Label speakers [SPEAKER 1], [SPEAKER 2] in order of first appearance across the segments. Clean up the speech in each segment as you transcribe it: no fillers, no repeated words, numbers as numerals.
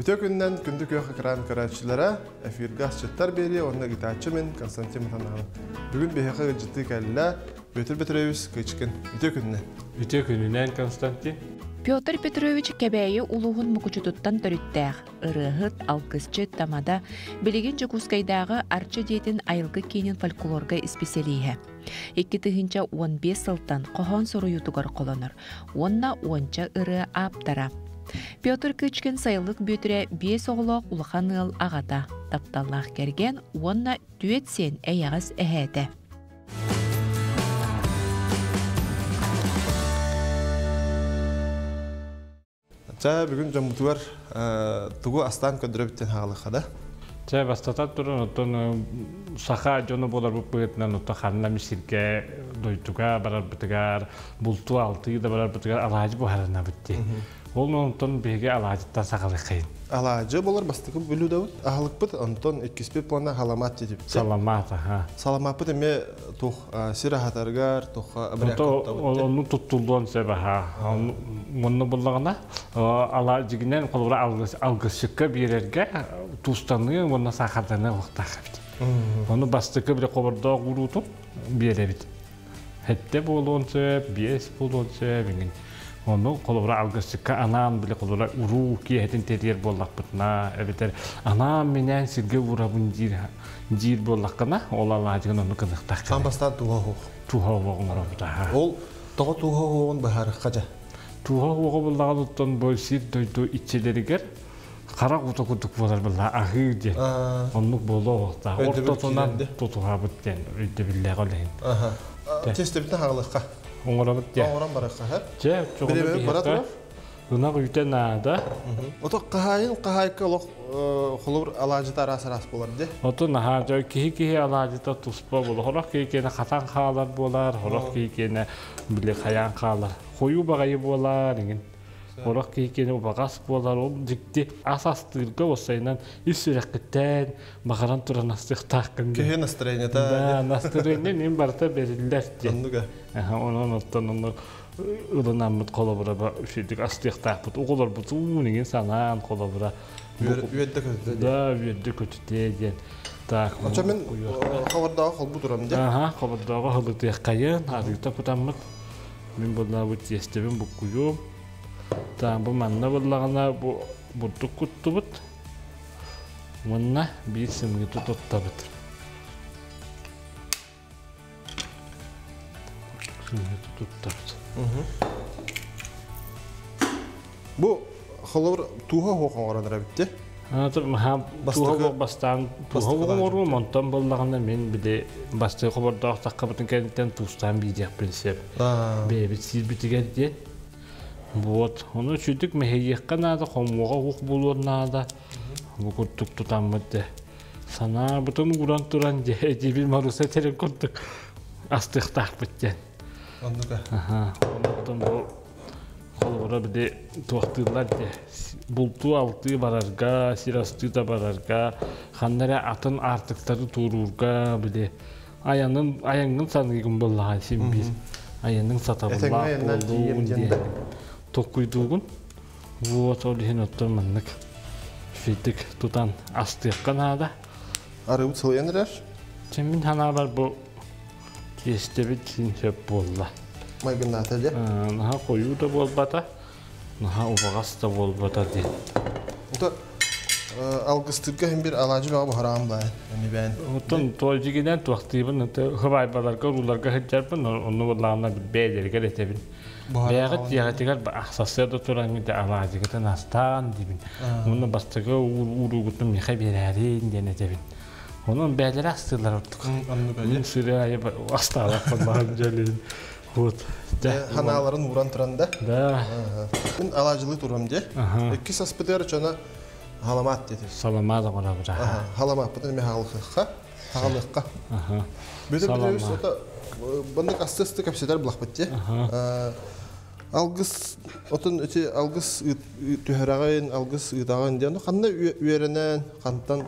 [SPEAKER 1] Үтө күннэн күндү күөх экран көрөөччүлэрэ, эфиргэ асчыттар биэрии уонна ыытааччы мин Константин Матанахов. Бүгүн биһиэхэ ыалдьыттыы кэллэ Петр Петрович Кычкин. Үтө күннэн.
[SPEAKER 2] Үтө күнүнэн, Константин.
[SPEAKER 3] Петр Петрович Кэбээйи улууһун Мукучутуттан төрүттээх, ырыаһыт, алгысчыт, тамада, билигин Дьокуускайдааҕы Арчы дьиэтин айылгы киинин фольклорга исписэлииһэ. 2015 сылтан хоһоон суруйуутугар холонор уонна уонча ырыа ааптара. Петр Кычкин Сайылык Бүөтүрэ биэс оҕолоох улахан ыал аҕата, тапталлаах кэргэн уонна түөт сиэн эйэҕэс эһээтэ.
[SPEAKER 1] Чэ, бүгүн дьоммутугар тугу астаан көрдөрөбүттэн хаалыха да?
[SPEAKER 2] Чэ, бастатан туран, оттон саха дьоно буоларбыт быһыытынан, оттон ханна эмит сиргэ, дойдуга барарбытыгар, бултуу алтыы да барарбытыгар алаадьы буһарынабыт дии. Ол онтон биһиги алаадьыттан саҕалыаххайын.
[SPEAKER 1] Алаадьы болар бастакы блюдобут, аһылыкпыт, онтон иккиспит плана халамаат диэбит.
[SPEAKER 2] Саламаат, аха.
[SPEAKER 1] Саламааппыт эмиэ туох сир аһатарыгар, туохха
[SPEAKER 2] Онну туттуллуон сөп аха. Онну буллаҕына ала дьигинэн холобура алгысчыкка биэрэргэ тустаныы уонна саахарданыы уохтаах эбит. Ону бастакы бile хобордоох уруутун биэрэбит. Хэттэ буолуон сөп, биэс буолуон сөп иҥин. Ону холобура алгысчыкка анаан бile холобура уруу киэһэтин тэрийэр буоллахпытына, эбэтэр анаан-минээн сиргэ уурабын диир диир буоллаххына, ол алаадьыгын онну кыныхтаах.
[SPEAKER 1] Хан бастаан тууһа уһуох.
[SPEAKER 2] Тууһа уһуох оҥоробут
[SPEAKER 1] Ол тоҕо тууһа уһуоҕун быһаарыхха дьэ.
[SPEAKER 2] Тууһа уһуоҕа буллаҕын оттон бу сир дойду иччилэригэр хара кута курдук буолар буолла аһыы диэн. Оннук буолуо уохтаах. Ортотунан тутуһабыт диэн өйдөбүллээх олеһин.
[SPEAKER 1] Тестебитин хаалыхха.
[SPEAKER 2] Оҥоробут диэн.
[SPEAKER 1] Оҥорон барыхха.
[SPEAKER 2] Чэ,
[SPEAKER 1] Бириэмэбит бара турар.
[SPEAKER 2] Ынах үүтэ наада.
[SPEAKER 1] Ото хаһаайын хаһаайка олох холобур алаадьыта араас араас буолар дии.
[SPEAKER 2] Ото наһаа дьэ киһи-киһи алаадьыта туспа буолар. Хорох киһи киэнэ хатан хаалар буолар, хорох киһи киэнэ били хайаан хаалар. Хойуу баҕайы буолар иҥин. Хорох киһи киэнэ убаҕас буолар. Ол дьикти ас астыырга уопсайынан ис сүрэххиттэн баҕаран туран астыахтааххын.
[SPEAKER 1] Киһи настроениета.
[SPEAKER 2] Да, настроение ним барыта бериллэр диэн.
[SPEAKER 1] Оннуга.
[SPEAKER 2] Онон оттон онно ылынаммыт холобура үчүгдүк астыахтаахпыт оҕолорбут уун иҥин санаан холобура
[SPEAKER 1] үөрдэ көтүтэ
[SPEAKER 2] да үөрдэ көтүтэ диэн так
[SPEAKER 1] Очо мин хобордооҕу холбу турам дии
[SPEAKER 2] аха хобордооҕу хылытыаххайын арыыта кутаммыт мин буллаабыт тиэстэбин буккуйуом таан бу манна буллаҕына бу бурдук куттубут уонна биир сымыыты туттабыт. Туттабыт.
[SPEAKER 1] Бу холобур тууһа уһуох оҥорон эрэбитти.
[SPEAKER 2] Тууһа бастаан тууһа оҥоруом, онтон буоллаҕына мин били бастакы хобордоох таххабытын кэнниттэн туустаан биириэхпин сөп. Бэйэбит сиирбитигэр диэн. Вот, ону үчүгдүк мэһийиэххэ наада, хомуоҕа уох буолуон наада. Бу курдук тутаммыт де. Санаабытын ууран туран дьэ дьибил Маруса этэрин курдук астыахтаахпыт диэн.
[SPEAKER 1] Оннука.
[SPEAKER 2] Аха. Онтон бу холобура били туохтыыллар дьэ бултуу-алтыы барарга, сир астыы да барарга, ханна эрэ атын аартыктары туоруурга били айанын айаҥҥын саныыгын буоллаҕа син биир айаның сатабыллаах буоллун диэн толкуйдуугун. Вот ол иһин оттон маннык фитик тутан астыахха наада.
[SPEAKER 1] Арыыбыт сылыйан эрэр.
[SPEAKER 2] Чэ мин санаабар бу тиэстэбит син сөп буолла.
[SPEAKER 1] Майгыннаата дьэ.
[SPEAKER 2] Наһаа хойуу да буолбата, наһаа убаҕас да буолбата диэн.
[SPEAKER 1] Ото алгыстыырга иһин бир алаадьы бөҕө буһараҕын баай, эми бээн.
[SPEAKER 2] Оттон туолдьигинэн туохтыыбын, хыбайбаларга, урууларга сылдьарбын, онну буоллаҕына бэйэлэригэр этэбин. Бэйэҕит дьиэҕитигэр сарсыарда тураҥҥыт алаадьыгытын астаан диибин. Уонна бастакы ууругутун миэхэ биэрээрин диэн этэбин. Онон бэйэлэрэ астыыллар ордук. Мин сыры айы астаабаппын баһым дьэлин. Вот.
[SPEAKER 1] Ханааларын ууран туран да.
[SPEAKER 2] Да.
[SPEAKER 1] Мин алаадьылыы турам дии. Иккис аспытыгар чона халамаат диэтим.
[SPEAKER 2] Саламаат оҥоробут.
[SPEAKER 1] Халамааппытын эмиэ хаалыхха. Хаалыахха. Бүтүн бүтүн ото баннык асты кэпсэтэр булахпыт дии. Алгыс отон ити алгыс түһэрэҕин, алгыс ыытаҕын диэн ханна үөрэнэн, хантан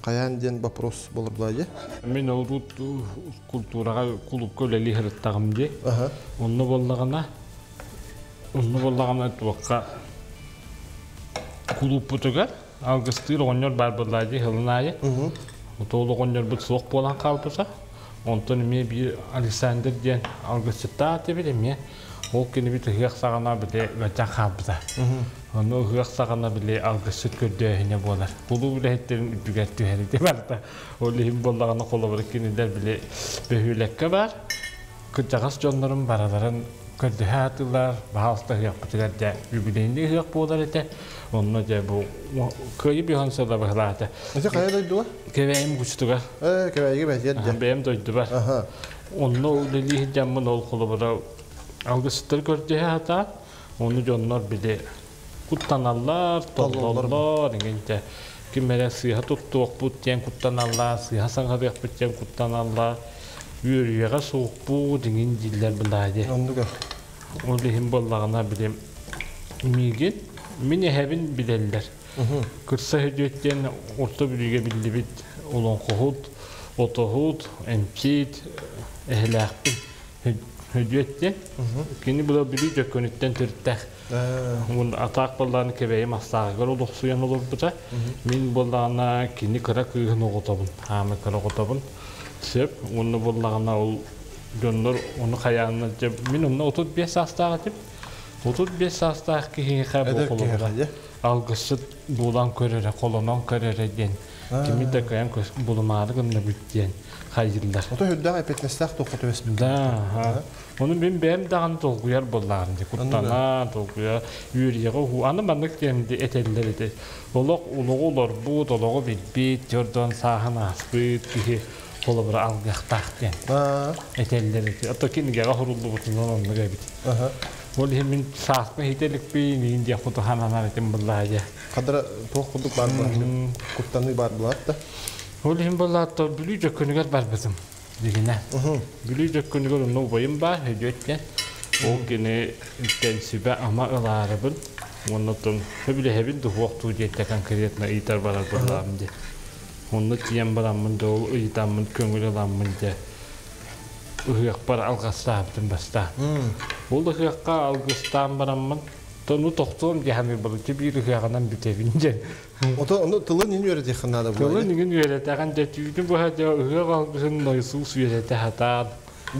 [SPEAKER 1] хайаан диэн вопрос болор дии.
[SPEAKER 2] Мин урут культураҕа кулуупка үлэлии сырыттаҕым дии. Онно буоллаҕына, онно буоллаҕына туохха кулууппутугар. Алгыстыыр оҕонньор баар буоллаа дии сылын аайы. Ол оҕонньорбут суох буолан хаалбыта. Онтон эмиэ биир Александр диэн алгысчыттаах этибит эмиэ. Ол кинибит ыһыах саҕана били ыалдьан хаалбыта. Ону ыһыах саҕана били алгысчыт көрдөөһүнэ буолар. Кулууп үлэһиттэрин үрдүгэр түһэр ити барыта. Ол иһин буоллаҕына холобура кинилэр били бөһүөлэккэ баар кырдьаҕас дьоннорун барыларын көрдөһө сатыыллар, баһаалыста ыһыахпытыгар дьэ юбилейный ыһыах буолар этэ. Онно дьэ бу кыайыы быһан сыла быһылаата.
[SPEAKER 1] Ити хайа дойдуга?
[SPEAKER 2] Кэбээйим кучутугар.
[SPEAKER 1] Э, Кэбээйигэ бэтиэр дьэ.
[SPEAKER 2] Бэйэм дойдубар. Онно үлэлии сылдьаммын ол холобура алгысчыттары көрдөһө сатаан, ону дьоннор били куттаналлар, толлоллор, иҥинтэ ким эрэ сыыһа туттуохпут диэн куттаналлар, сыыһа саҥарыахпыт диэн куттаналлар, үөрүйэҕэ суохпут иҥин дииллэр былаа диэ.
[SPEAKER 1] Оннуга.
[SPEAKER 2] Ол иһин буоллаҕына били миигин, мин эһэбин билэллэр. Кырса Һөдүөт диэн Орто Бүлүүгэ биллибит олоҥхоһут, отоһут, эмчит эһэлээхпин. Һөдүөт диэн. Кини была Бүлүү Дьөккөнүттэн төрүттээх. Атаак буоллаҕына Кэбээйи Мастааҕыгар олохсуйан олорбута. Мин буоллаҕына кини кыра кыыһын оҕотобун, хаамы кыра оҕотобун. Сөп. Уонна буоллаҕына ол дьоннор ону хайааннар дьэ мин онно 35 саастаах этим. 35 саастаах киһиэхэ бу холобура алгысчыт булан көрөрө, холонон көрөрө диэн кими да кыайан булумаары гынныбыт диэн хайыыллар.
[SPEAKER 1] Ото үрдээх эппиэтинэстээх туохха түбэспит.
[SPEAKER 2] Да, ону мин бэйэм даҕаны долгуйар буоллаҕым дии, куттана, долгуйа, үөрүйэҕэ уһуу. Аны маннык диэн этэллэр ити. Олох олоҕу олорбут, олоҕу билбит, дьордон сааһын ааспыт киһи холобура алгыахтаах диэн этэллэр ити. Ото кинигэҕэ суруллубутунан оннук эбит. Ол иһин мин сааспын иһитэ иликпин, иин диэх кутуһан анар этим быллаа дьэ.
[SPEAKER 1] Хадара туох курдук баар буолар, куттаныы баар буолар да.
[SPEAKER 2] Ол иһин буоллаатта Бүлүү Дьөккөнүгэр барбытым дигинэ. Бүлүү Дьөккөнүгэр онно убайым баар, Һөдүөт диэн. Ол кини сүбэ-ама ылаарыбын уонна оттон сөбүлэһэбин дуһуохтуу диэттэ конкретно ыйытар барар буоллаҕым дии. Онно тиийэн бараммын да ол ыйытаммын көҥүл ыламмын дьэ ыһыахпар алҕастаабытым бастаан. Ол ыһыахха алгыстаан бараммын тону тохтуом дии саныырбын биир ыһыаҕынан бүтэбин диэн.
[SPEAKER 1] Ото ону тылын иһин үөрэтиэххин наада буолла.
[SPEAKER 2] Тылын иһин үөрэтэҕин дьэ түүнү быһа дьэ ыһыах алгыһын нойсуус үөрэтэ сатаан.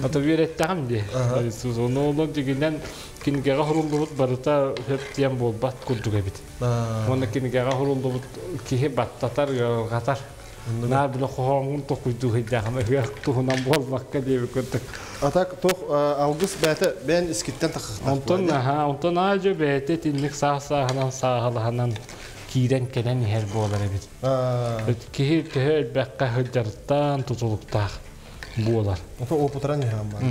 [SPEAKER 2] Ото үөрэттэҕим дии. Нойсуус ону онон дьигинэн кинигэҕэ суруллубут барыта сөп диэн буолбат курдук эбит. Уонна кинигэҕэ суруллубут киһи баттатар, ыарырҕатар. Наар билэ хоһооҥҥун токуйдуу сылдьаҕын ыһыах туһунан буолбакка диэбит курдук.
[SPEAKER 1] А так туох алгыс бэйэтэ бэйэн искиттэн таххахтаах.
[SPEAKER 2] Онтон аха, онтон аадьо бэйэтэ итинник саас-сааһынан сааһылаһынан киирэн кэлэн иһэр буолар эбит. Киһи төһө элбэххэ сылдьарыттан тутулуктаах буолар.
[SPEAKER 1] Ото опытыран иһэҕин бар.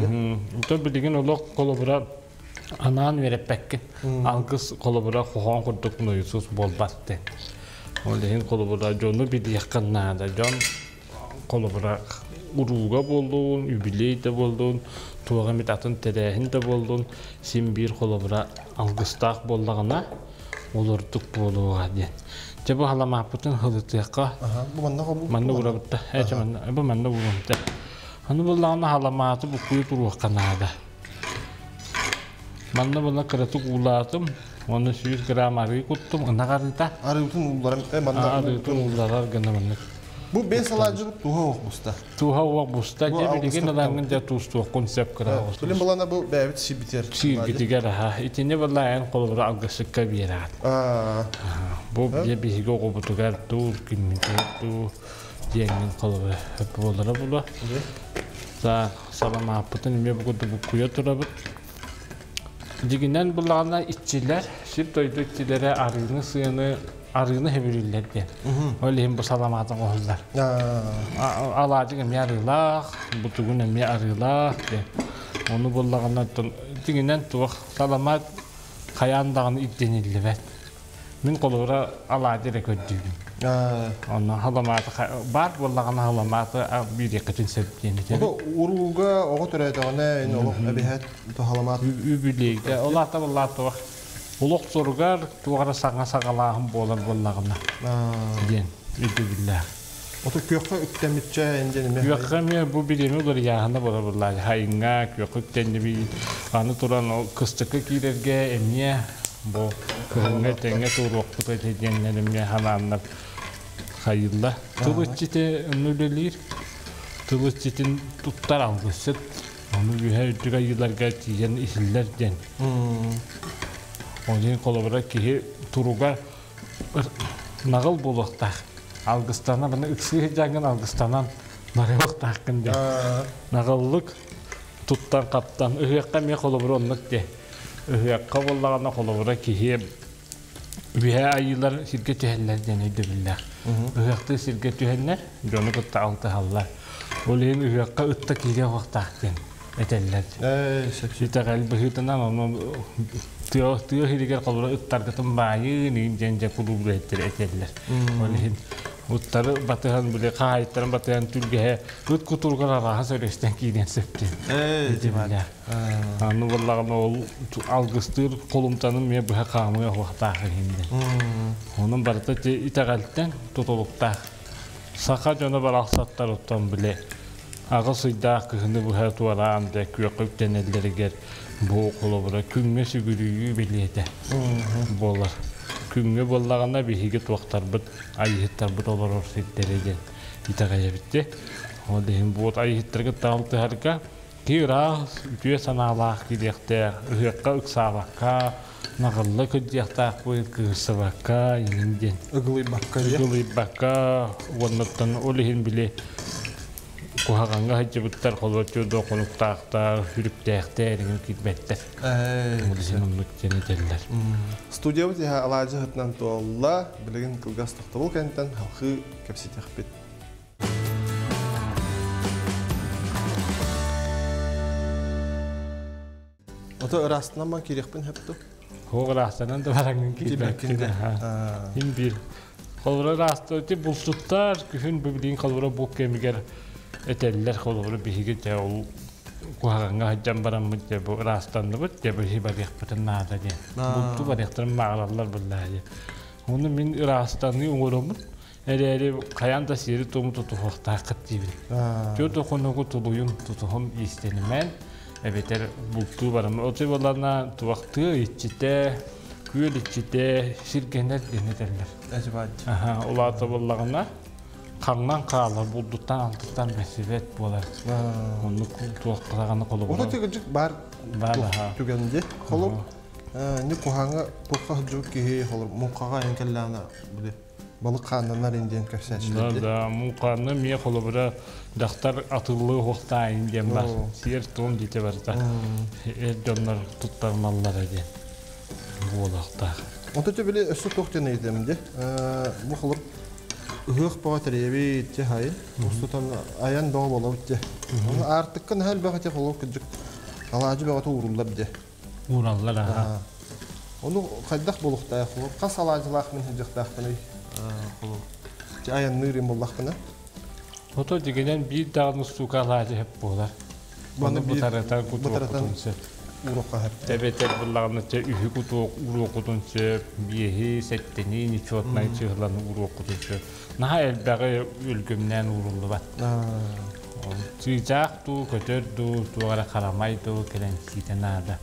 [SPEAKER 2] Онтон билигин олох холобура анаан үөрэппэккин. Алгыс холобура хоһоон курдук нойусус буолбат диэн. Ол иһин холобура дьону билиэххэ наада. Дьон холобура урууга буоллун, юбилей да буоллун, туох эмит атын тэрээһин да буоллун, син биир холобура алгыстаах буоллаҕына олордук буолуоҕа диэн. Дьэ бу халамааппытын хылытыахха.
[SPEAKER 1] Бу манна хобу.
[SPEAKER 2] Манна уурабытта. Ээ манна бу манна уурабытта. Аны буллаҕына халамааты буккуйу туруохха наада. Манна була кыратык уулаатым, уонна 100 грамм арыы куттум, ынах арыыта.
[SPEAKER 1] Арыытын уулларан, манна
[SPEAKER 2] арыытын уулларар гына маннык.
[SPEAKER 1] Бу бэс алаадьыбыт туһа уох буста.
[SPEAKER 2] Туһа уох буста. Дьэ билигин ылаҥҥын дьэ туустуоххун сөп кыра оҕус.
[SPEAKER 1] Билин балана бу бэйэбит сиирбитигэр.
[SPEAKER 2] Сииргитигэр аха. Итини балла эн холобура алгысыкка биэрэҕит. Бу дьэ биһиги оҕобутугар дуу, киммитигэр дуу диэҥҥин холобура буолара була. Саламааппытын эмиэ бу курдук буккуйа турабыт. Дьигинэн буллаҕына иччилэр, сир дойду иччилэрэ арыыны сыаны арыыны сөбүлүүллэр диэн. Ол иһин бу саламаат оҥоһуллар. Алаадьык эмиэ арыылаах, бутугун эмиэ арыылаах диэн. Ону буллаҕына дьиҥинэн туох саламаат хайаан даҕаны ирдэниллибэт. Мин холобура алаадьы эрэ көрдүүбүн. Онно халамааты баар буоллаҕына халамааты биириэххитин сөп диэн этэр.
[SPEAKER 1] Урууга оҕо төрөөтөҕүнэ ин олох эбиһэт халамаат.
[SPEAKER 2] Үбүлүөйгэ ол аата буоллаатыга олох соругар туох эрэ саҥа саҕалааһын буолар буоллаҕына диэн өйдөбүллээх.
[SPEAKER 1] Ото күөххэ үктэммитчэ диэн эмиэ.
[SPEAKER 2] Күөххэ эмиэ бу билими уларыйааһына буолар буоллаҕа. Хайыҥҥа күөххэ үктэннибит. Аны туран ол кыстыкка киирэргэ эмиэ. Бу кыһыҥҥа тэҥҥэ туруохпут этэ диэннэр эмиэ ханааннар хайылла. Тыл иччитэ онно үлэлиир. Тыл иччитин туттар алгысчыт. Ону үөһэ үрдүк айыыларга тиийэн иһиллэр диэн. Ол иһин холобура киһи туруга наҕыл буолуохтаах. Алгыстана баны ыксыы сылдьаҥҥын алгыстанан барыахтааххын диэн. Наҕыллык туттан-хаптан ыһыахха эмиэ холобура оннук диэ. Ыһыахха буоллаҕына холобура киһи үөһээ айыылар сиргэ түһэллэр диэн өйдөбүллээх. Ыһыахтыы сиргэ түһэннэр дьону кытта алтыһаллар. Ол иһин ыһыахха ытта киириэх уохтаах диэн этэллэр. Итэҕэл быһыытынан ону тыа тыа иһигэр холобура ыттаргытын баайыы диэн дьэ кулууп үлэһиттэрэ этэллэр. Ол иһин ыттары батыһан били хаһаайыттарын батыһан түргэһэ ыт кутуругар арааһа сөрөстөн киириэн сөп диэн. Аны буоллаҕына ол алгыстыыр холумтанын эмиэ быһа хаамыа уохтаах иһин Онон барыта итэҕэлтэн тутулуктаах. Саха дьоно барахсаттар оттон били аҕыс ыйдаах кыһыны быһа туораан да күөххэ үктэнэллэригэр бу холобура күҥҥэ сүгүрүйүү бэлиэтэ буолар. Күҥҥэ буоллаҕына биһиги туохтарбыт, айыһыттарбыт олорор сирдэрэ диэн итэҕэйэбит дии. Ол иһин буот айыһыттарга алтыһарга Киһи ыраах, үтүө санаалаах киириэхтээх, ыһыахха ыксаабакка, наҕылла кырдьыахтаахпыт, кыырсыбакка, иҥин диэн.
[SPEAKER 1] Ыгылыйбакка диэн.
[SPEAKER 2] Ыгылыйбакка, уоннаттан ол иһин били куһаҕаҥҥа сылдьыбыттар, холуоччу дохонуктаахтар, үрүктээхтэр иҥин киирбэттэр. Ол иһин оннук диэн этэллэр.
[SPEAKER 1] Студиябыт иһэ алаадьы сытынан туолла. Билигин кылгас тохтобул кэнниттэн халхыы кэпсэтиэхпит. Ото ыраастанан ман киириэхпин сөптү.
[SPEAKER 2] Хуох ыраастанан да бараҥҥын киирбэккин. Иһин биир. Холобура ыраастыы булчуттар күһүн бу билигин холобура бу кэмигэр этэллэр холобура биһиги дьэ ол куһаҕаҥҥа сылдьан бараммыт дьэ бу ыраастанныбыт дьэ биһи барыахпытын наада диэн. Булту барыахтарын баҕараллар быллаа диэн. Ону мин ыраастаныы оҥороммун Эрээри хайаан да сиэри-туому тутуһуохтааххыт диибин. Түөрт хонугу тулуйун тутуһун иистэнимэн, эбэтэр бултуу барым. Отой буоллаҕына туохтыы иччитэ, күөл иччитэ сиргэнэр диэн этэллэр. Аха, улаата буоллаҕына хаҥнан хаалар, булдуттан алтыттан бэрсибэт буолар. Оннук туохтаҕына холобура.
[SPEAKER 1] Ото тигирдик бар
[SPEAKER 2] Бар аха.
[SPEAKER 1] түгэнди. Холур, не куһаҥа туохха сылдьыбыт киһи холур муҥхаҕа айан кэллэҕинэ били балык хааннанар ин диэн кэпсээччилэр
[SPEAKER 2] Да, муҥханы эмиэ холобура дьахтар атыллыы уһуохтаайын диэн бар. Сиэр-туом диэтэ барыта. Эр дьоннор туттарыналлара диэн буолуохтаах.
[SPEAKER 1] Онто те били өссө туох диэн ыйытыам дии. Бу холур ыһыах бөҕө тэрийэбит те хайын. Устутан айан бөҕө буолабыт те. Оны аартыкка наһаа элбэх те холур кырдьык алаадьы бөҕөтө ууруллар де.
[SPEAKER 2] Уураллар аха.
[SPEAKER 1] Ону хайдах буолуохтаах холур? Хас алаадьылаах мин сылдьыахтаахпыный? Холур. Айанныыр им буоллахпына.
[SPEAKER 2] Ото дьигинэн биир даҕаны устуука алаадьы сөп буолар.
[SPEAKER 1] Маны
[SPEAKER 2] Ону бытарытан
[SPEAKER 1] бытарытан
[SPEAKER 2] кутуохпутун сөп.
[SPEAKER 1] Уруокка сөп.
[SPEAKER 2] Эбэтэр буллаҕына чэ үһү кутуох уруоккутун сөп, биэһи, сэттини нечетнай чыһыланы уруоккутун сөп. Наһаа элбэҕи өлгөмнөөн ууруллубат. Чыычаах дуу, көтөр дуу, туох эрэ харамай дуу кэлэн сиитэ наада.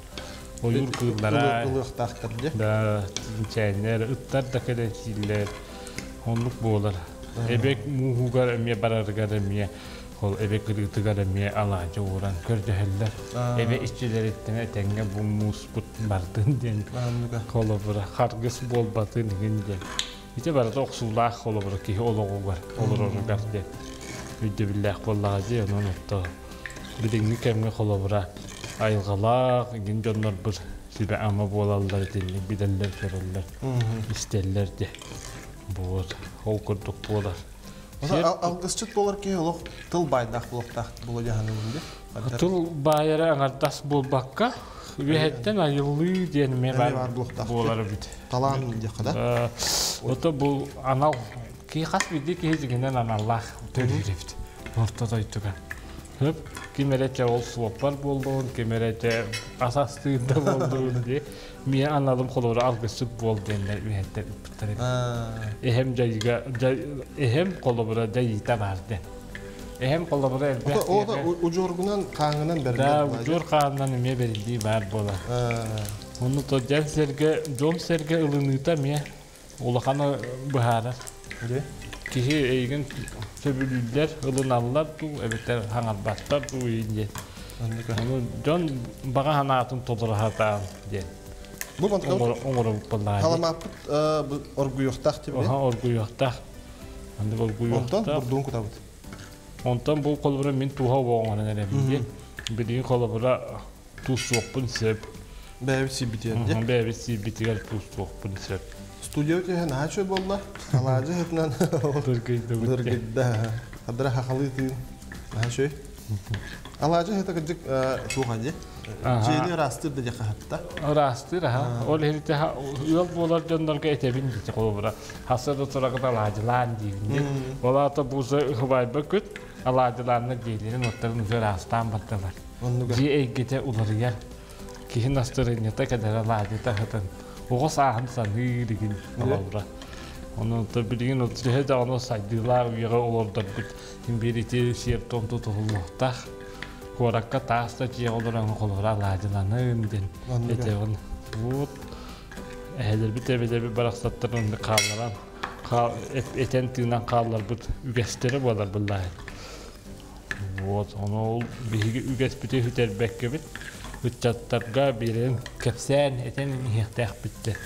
[SPEAKER 2] Ойуур кыыллара
[SPEAKER 1] ылыахтаахтар дии.
[SPEAKER 2] Да, тиинчээннэр, ыттар да кэлэн сииллэр. Оннук буолар. Эбэк мууһугар эмиэ барарыгар эмиэ ол эбэ кырыытыгар эмиэ алаадьы ууран көрдөһөллөр. Эбэ иччилэриттэн этэҥҥэ бу мууспут бардын диэн холобура харгыс буолбатын иһин диэн. Ити барыта охсуулаах холобура киһи олоҕугар, олороругар диэн өйдөбүллээх буоллаҕа дии, онон отто билиҥҥи кэмҥэ холобура айылҕалаах игин дьоннорбут сүбэ-ама буолаллар итинник билэллэр, көрөллөр, истэллэр диэ. Вот, ол курдук буолар.
[SPEAKER 1] Алгысчыт буолар киһи олох тыл баайдаах буолуохтаах буола дьаһаныбын дии.
[SPEAKER 2] Тыл баайара аҥардас буолбакка, үөһэттэн айыллыы диэн эмиэ баар буолар эбит.
[SPEAKER 1] Талаан диэххэ да.
[SPEAKER 2] Ото бу анал киһи хас биирдии киһи дьиҥинэн аналлаах төрүүр эбит орто дойдуга. Хөп ким эрэ чэ ол суоппар буоллун, ким эрэ чэ ас астыыр да буоллун дии. Миэ аналым холобура алгысчыт буол диэннэр үөһэттэн ыппыттар эбит. Эһэм дьайыга эһэм холобура дьайыыта баар диэн. Эһэм холобура элбэх
[SPEAKER 1] Ото удьуоргунан хааҥынан бэриллэр.
[SPEAKER 2] Да, удьуор хаанынан эмиэ бэриллии баар буолар. Онно то дьон дьон-сэргэ ылыныыта эмиэ улаханы быһаарар. Киһи эйигин сөбүлүүллэр, ылыналлар дуу, эбэтэр хаҥарбаттар дуу диэн. Ону дьон баҕа санаатын толоро сатаан диэн.
[SPEAKER 1] Бу
[SPEAKER 2] оҥоробут буоллаҕа.
[SPEAKER 1] Халамааппыт оргуйуохтаах диэбит.
[SPEAKER 2] Аха, оргуйуохтаах. Аны оргуйуохтаах.
[SPEAKER 1] Онтон бурдугун кутабыт.
[SPEAKER 2] Онтон бу холобура мин тууһа оҥорон эрэбин диэн. Билигин холобура туус суохпун сөп.
[SPEAKER 1] Бэйэбит сиирбитигэр дии.
[SPEAKER 2] Бэйэбит сиирбитигэр туус суохпун сөп.
[SPEAKER 1] Студия түһэн наһаа үчүгэй буолла. Алаадьы сытынан дыргыйда. Хадара хахалыы тыын. Наһаа үчүгэй. Алаадьы сыта кырдьык туох дии. Дьиэни ыраастыыр да диэххэ хатта.
[SPEAKER 2] Ыраастыыр аха. Ол иһин ыал буолар дьоннорго этэбин дии холобура. Хаса да турагыт алаадьылаан диибин. Ол аата бууза ыһыбайба күт алаадьылаанна дьиэлэрин оттарын уже ыраастаан бардылар. Дьиэ эйгэтэ уларыйар. Киһи настырынньата кэлэр алаадьыта сытан оҕо сааһын саныыр игин холобура. Онон билигин төһө даҕаны сайдыылаах үйэҕэ олордорбут биир ити сиэр-туом тутуһуллуохтаах. Куоракка таас да дьиэҕэ олорон холобура алаадьыланыым диэн этэҕин. Вот эһэлэрбит эбэлэрбит барахсаттар онно хаалларан этэн тыынан хаалларбыт үгэстэрэ буолар быллаһын. Вот, ону ол биһиги үгэспити сүтэрбэккэбит ыччаттарга биэрэн кэпсээн этэн иһиэхтээхпит де.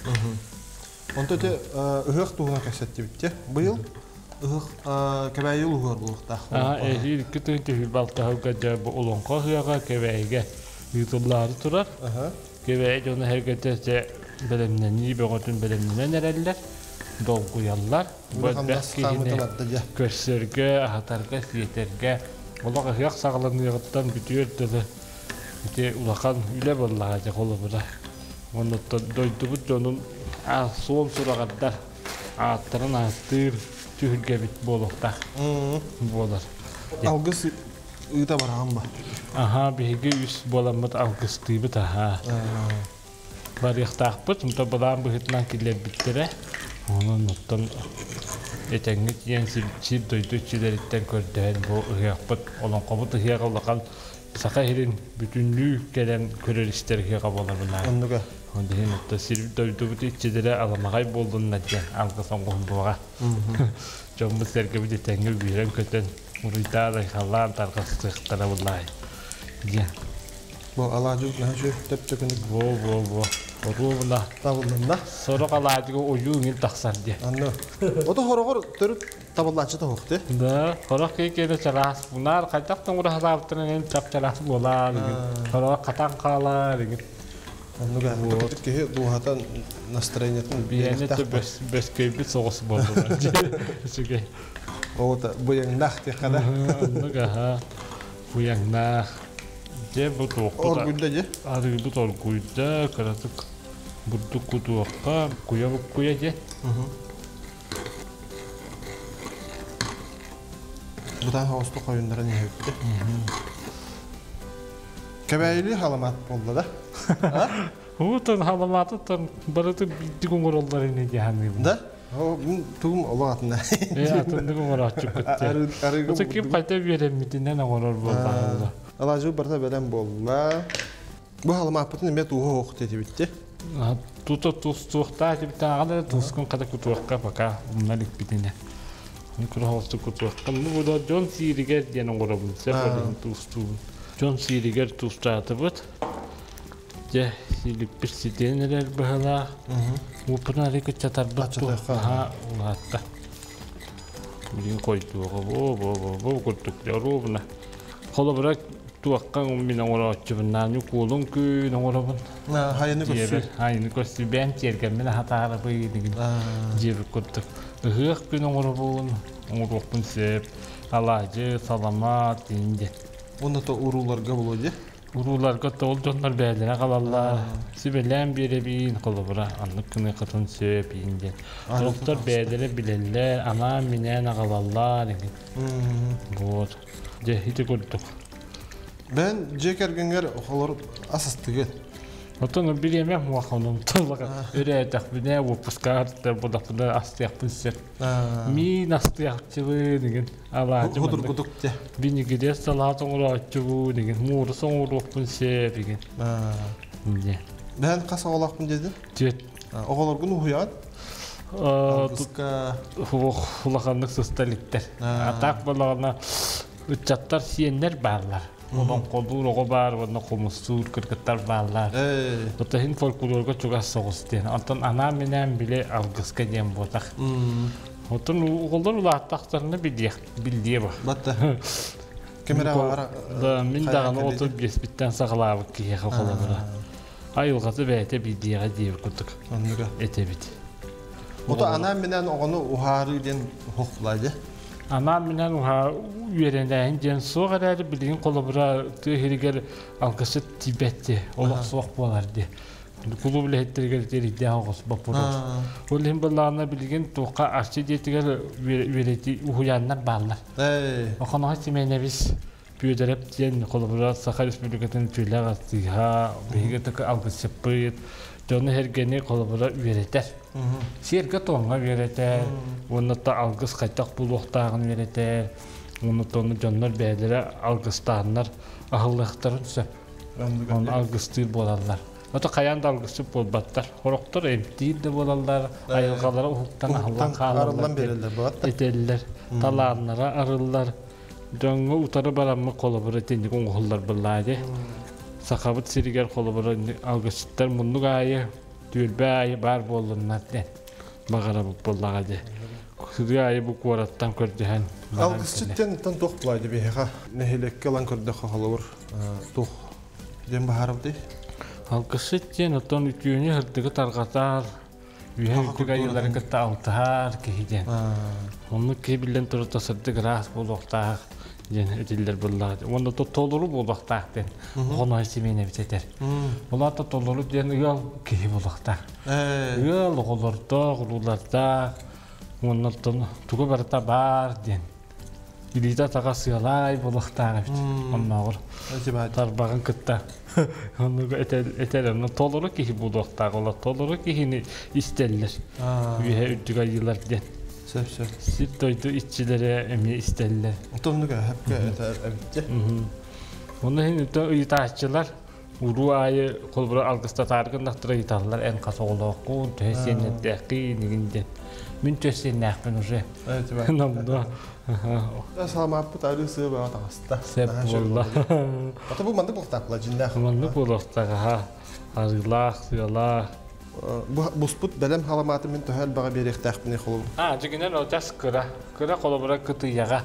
[SPEAKER 1] Онто ити ыһыах туһунан кэпсэттибит те. Быйыл ыһыах Кэбээйи улууһугар буолуохтаах.
[SPEAKER 2] Эһиил икки тыһыынча балтаһылга дьэ бу Олоҥхо ыһыаҕа Кэбээйигэ ыытыллаары турар. Кэбээйи дьоно сэргэтэ дьэ бэлэмнэнии бөҕөтүн бэлэмнэнэн эрэллэр, долгуйаллар. Бу элбэх киһини көрсөргө, аһатарга, сиэтэргэ олох ыһыах саҕаланыаҕыттан бүтүөр дылы ити улахан үлэ буоллаҕа дьэ холобура. Оннуттан дойдубут дьонун суон сураҕырдар ааттарын ааттыыр түһүлгэбит буолуохтаах буолар.
[SPEAKER 1] Алгыс ыыта бараҕын ба?
[SPEAKER 2] Аха, биһиги үс буоламмыт алгыстыыбыт аха. Барыахтаахпыт, онто былаан быһыытынан киллэрбиттэрэ. Онон оттон этэҥҥэ тиийэн сир дойду иччилэриттэн көрдөһөн бу ыһыахпыт, олоҥхобут ыһыаҕа улахан Саха сирин бүтүннүү кэлэн көрөр-истэр ыһыаҕа буоларына.
[SPEAKER 1] Оннуга.
[SPEAKER 2] Ол иһин оттон сир дойдубут иччилэрэ аламаҕай буоллуннар диэн алгыс оҥоһуллуоҕа. Дьоммут-сэргэбит этэҥҥэ үөрэн-көтөн, уруйдаан-айхаллаан тарҕастыахтара буллаай диэн.
[SPEAKER 1] Бу алаадьы наһаа үчүгэй төп-төкүнүк.
[SPEAKER 2] Во-во-во. Оруобуна.
[SPEAKER 1] Табыллынна.
[SPEAKER 2] Сорох алаадьыга ойуу иҥин тахсар диэн.
[SPEAKER 1] Анны. Ото хороҕор төрүт табыллааччы тоһуох ти.
[SPEAKER 2] Да, хорох киһи киэнэ чараас. Мунаар хайдах да оҥоро сатаабыттарын эн чап-чараас буолаар игин. Хороҕор хатан хаалаар игин.
[SPEAKER 1] Оннук
[SPEAKER 2] Вот.
[SPEAKER 1] Киһи дууһатын настроениетын
[SPEAKER 2] Биэни то бөскөйбүт соҕус буоллулар. Үчүгэй.
[SPEAKER 1] Оҕото быйаҥнаах диэххэ да.
[SPEAKER 2] Оннук аха. Быйаҥнаах. Дьэ бу туохпут
[SPEAKER 1] Оргуйда дьэ.
[SPEAKER 2] Арыыбыт оргуйда, кыратык бурдук кутуохха, куйа буккуйа дьэ.
[SPEAKER 1] Бытаан соҕустук хойуннаран иһэбит. Кэбээйили халамаат буолла да?
[SPEAKER 2] Уутан халамаатыттан барыты биирдик оҥороллор ини дии саныыбын.
[SPEAKER 1] Да? Тугум олох атына.
[SPEAKER 2] Э, атыннык оҥорооччуккут
[SPEAKER 1] Арыыга
[SPEAKER 2] Ким хайта үөрэммитинэн оҥорор буоллаҕа.
[SPEAKER 1] Алаадьы барыта бэлэм буолла. Бу халамааппытын эмиэ тууһа оһох диэтибитти.
[SPEAKER 2] Тута туустуохтаах тибитааҕа да туускун хата кутуохха пока умна иликпитинэ. Кураһалсы кутуохха. Ну, бу дьон сииригэр диэн оҥоробун. Сөп туустуубун. Дьон сииригэр туустаатыбыт. Дьэ, сииликпит ситэн эрэр быһалаах. Ууппутун арый кыччатарбыт аха улаатта. Билигин хойдуоҕа бо-бо-бо курдук оруобуна. Холобура туохха мин оҥорооччубун наанньы куолун күн оҥоробун.
[SPEAKER 1] Хайаны көрсүү.
[SPEAKER 2] Хайаны көрсүү бэйэм тиэргэммин аһатаарабый дигин диэбит курдук. Ыһыах күн оҥоробун, оҥоруохпун сөп. Алаадьы, саламаат диэн.
[SPEAKER 1] Уонна то урууларга булуо дии.
[SPEAKER 2] Урууларга тоҕул дьоннор бэйэлэрэ халаллар, сүбэлээн биэрэбиин, холобура, аннык гыныаххытын сөп иин диэн. Сорохтор бэйэлэрэ билэллэр, анаан-минээн аҕалаллар игин. Вот. Дьэ, ити курдук.
[SPEAKER 1] Бэйэн дьиэ кэргэҥҥэр холор ас астыгын.
[SPEAKER 2] Оттон бириэмэ муохонун тыллаҕа өрөөтөхпүнэ уоппускаар будахпына астыахпын сөп. Миин астыахчыбын игин. Алаадьы
[SPEAKER 1] Худургутук те.
[SPEAKER 2] Винегрет салаат оҥорооччубун игин. Муурус оҥоруохпун сөп игин. Дьэ.
[SPEAKER 1] Бэһэн хас оҕолоохпун диэтин?
[SPEAKER 2] Түөт.
[SPEAKER 1] Оҕолоргун уһуйаҕын? Алгыска
[SPEAKER 2] Улаханнык сыста иликтэр. Атаак буоллаҕына ыччаттар сиэннэр бааллар. Олоҥхолуур оҕо баар уонна хомустуур кыргыттар бааллар. Оттон иһин фольклорга чугас соҕус диэн. Онтон анаан-минээн били алгыска диэн буотах. Оттон оҕолор улааттахтарына билиэх биллиэ ба.
[SPEAKER 1] Батта. Ким эрэ баҕара
[SPEAKER 2] Да, мин даҕаны 35-тэн саҕалаабыт киһиэхэ холобура. Айылҕата бэйэтэ билиэҕэ диэбит курдук
[SPEAKER 1] Оннуга.
[SPEAKER 2] этэбит.
[SPEAKER 1] Ото анаан-минээн оҕону уһаарыы диэн хохлаа дьэ.
[SPEAKER 2] Анаан-минээн уһаа үөрэнээһин диэн суох эрээри билигин холобура тыа иһигэр алгысчыт тиийбэт дии, олох суох буолар дии. Кулууп үлэһиттэригэр тиэрийдээх оҕус боппуруос. Ол иһин былаана билигин туохха арчы дьиэтигэр үөрэтии уһуйааннар бааллар. Охоноһой Симиэнэбис Бүөдэрэп диэн холобура Саха Республикатын үтүөлээх артыыһа, биһиги ытык алгысчыппыт, дьону-сэргэни холобура үөрэтэр. Сиэргэ-туомҥа үөрэтэр, уонна та алгыс хайдах буолуохтааҕын үөрэтэр, уонна тону дьоннор бэйэлэрэ алгыстааннар аһыллыахтарын сөп. Ону алгыстыыр буолаллар. Ото хайаан да алгысчыт буолбаттар. Сорохтор эмтиир да буолаллар, айылҕалара уһуктан аһыллан хаалаллар этэллэр, талааннара арыллар. Дьоҥҥо утары бараммыт холобура итинник оҥоһуллар былаа дии. Сахабыт сиригэр холобура алгысчыттар муннук аайы, түөлбэ аайы баар буоллуннар диэн баҕарабыт буоллаҕа дии. Сырыы аайы бу куораттан көрдөһөн
[SPEAKER 1] Алгысчыт диэн туох булай дии биһиэхэ нэһилиэккэ ылан көрдөххө холобур туох диэн баһаарабытый?
[SPEAKER 2] Алгысчыт диэн оттон үтүөнү сырдыгы тарҕатар, үөһэ үрдүк айыылары кытта алтыһар киһи диэн. Оннук киһи биллэн турар сырдык ыраас буолуохтаах диэн этиллэр буоллаҕа. Уонна толору буолуохтаах диэн Хоной Симиэнэбит этэр. Ол аата толору диэн ыал киһи буолуохтаах. Ыал оҕолордоох, уруулардаах, уонна оттон тугу барыта баар диэн илиитэ атаҕа сыалаай буолуохтаах эбит. Оннооҕор тарбаҕын кытта оннук этэр онно толору киһи буолуохтаах олор толору киһини истэллэр. Үөһэ үрдүк айыылар диэн.
[SPEAKER 1] Сөп сөп.
[SPEAKER 2] Сир дойду иччилэрэ эмиэ истэллэр.
[SPEAKER 1] Оннук эһэпкэ этэр эбит.
[SPEAKER 2] Онно иһин ыйытааччылар уруу аайы холобура алгыстатаары гыннахтара ыйыталлар эн хас оҕолооххун, төһө сиэннэрдээххин игин диэн. Мин төһө сиэннээхпин уже. Номно.
[SPEAKER 1] Саламааппыт арыы сыа баҕа таҕыста.
[SPEAKER 2] Сеп буолла.
[SPEAKER 1] Ата бу маннык буолуохтаах дьиннээх.
[SPEAKER 2] Маннык буолуохтаах аха. Арыылаах, сыалаах.
[SPEAKER 1] Буспут бэлэм халамааты мин төһө элбэҕи биэриэхтээхпиний холобур?
[SPEAKER 2] А, дьигинэн ол час кыра. Кыра холобура кытыйаҕа.